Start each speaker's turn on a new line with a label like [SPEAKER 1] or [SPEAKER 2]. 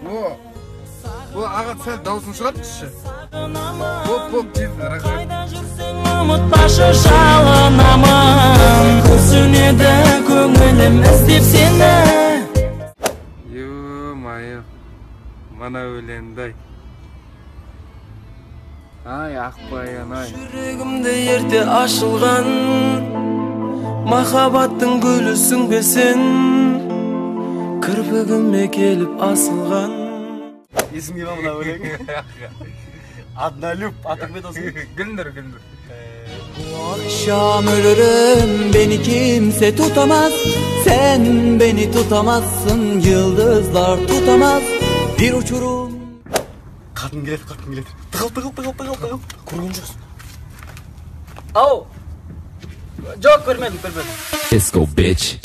[SPEAKER 1] О, о, аға, сәл дауысын шығартшы. Боп, боп, тез, рахмет.
[SPEAKER 2] Қайда жүрсең, ұмытпашы, жалынамын. Күрсінеді көңілім іздеп сені.
[SPEAKER 1] Ё-моё, мына өлеңді ай. Ай, Ақбаян ай.
[SPEAKER 2] Жүрегімде ерте ашылған махаббаттың гүлісің бе сен, кірпігіме келіп асылған.
[SPEAKER 3] Есіңде ма мына өлең? Однолюб, атың кім еді осы?
[SPEAKER 1] Гүлнұр, Гүлнұр.
[SPEAKER 4] Bu akşam ölürüm, beni kimse tutamaz. Sen beni tutamazsın, yıldızlar tutamaz. Bir uçurum.
[SPEAKER 3] Қатын келеді, қатын келеді. Тығыл, тығыл, тығыл, тығыл, тығыл. Көрген жоқсың.
[SPEAKER 5] Ау, жоқ, көрмедім, көрмедім.
[SPEAKER 6] Let's go, bitch.